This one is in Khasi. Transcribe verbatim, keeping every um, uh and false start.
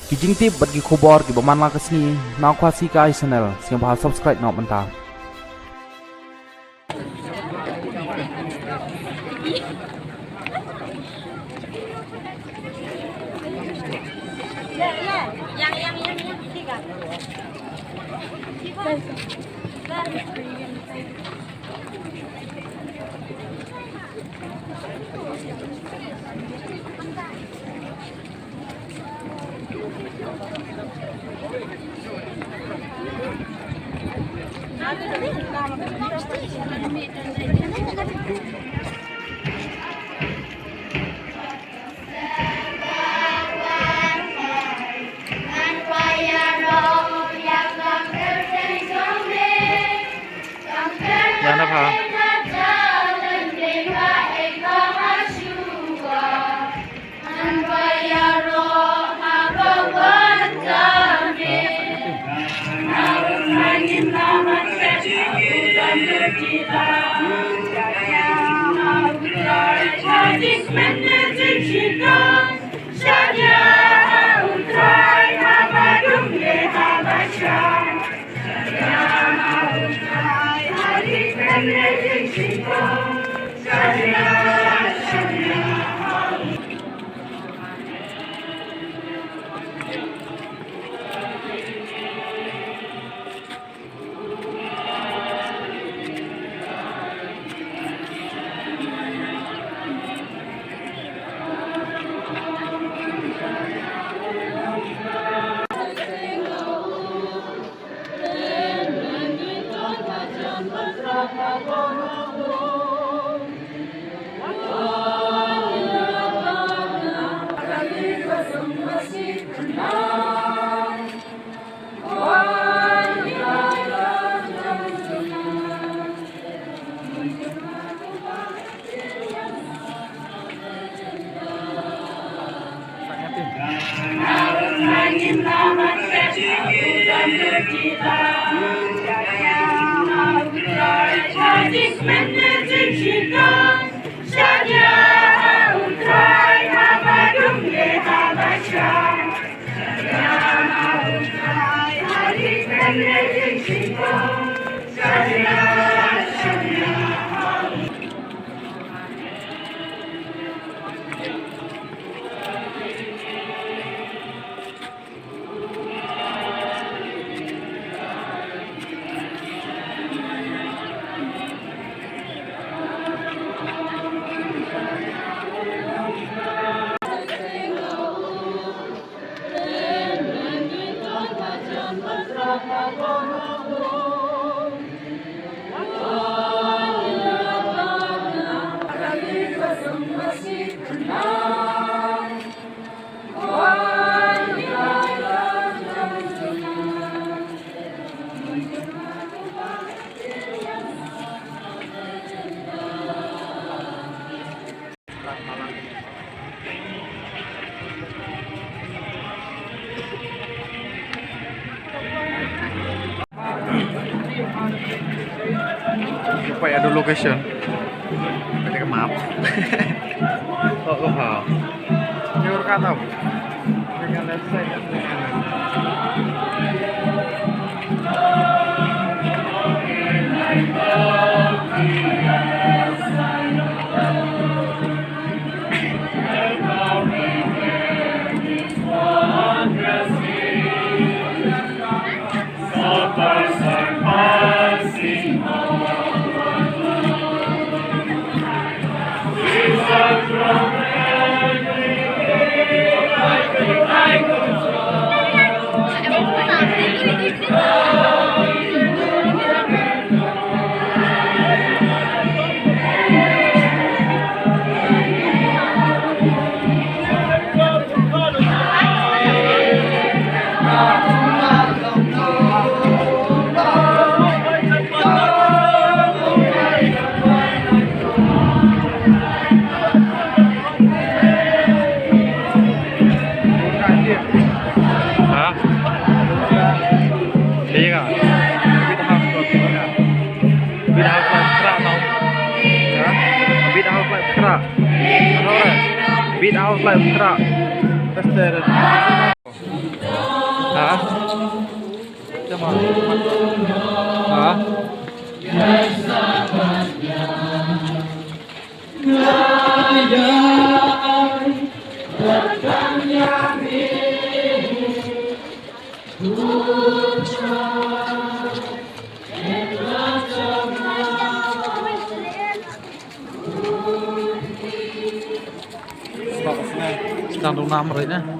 Ki jingtip bad ki khubor kiba man la ka sngi na Khasi Kai Channel, sngewbha subscribe noh mynta. Poi adu location. Ada ke map. Oh, oh, ha. Nyur ka tau. Dengan left side. Ha? Dei ka? Beat House Club. Beat House Club Kra tau. Ha? Beat House Club Kra. Beat House Club Kra. Tester. Ha? Stop, stop. Stop, stop, stop.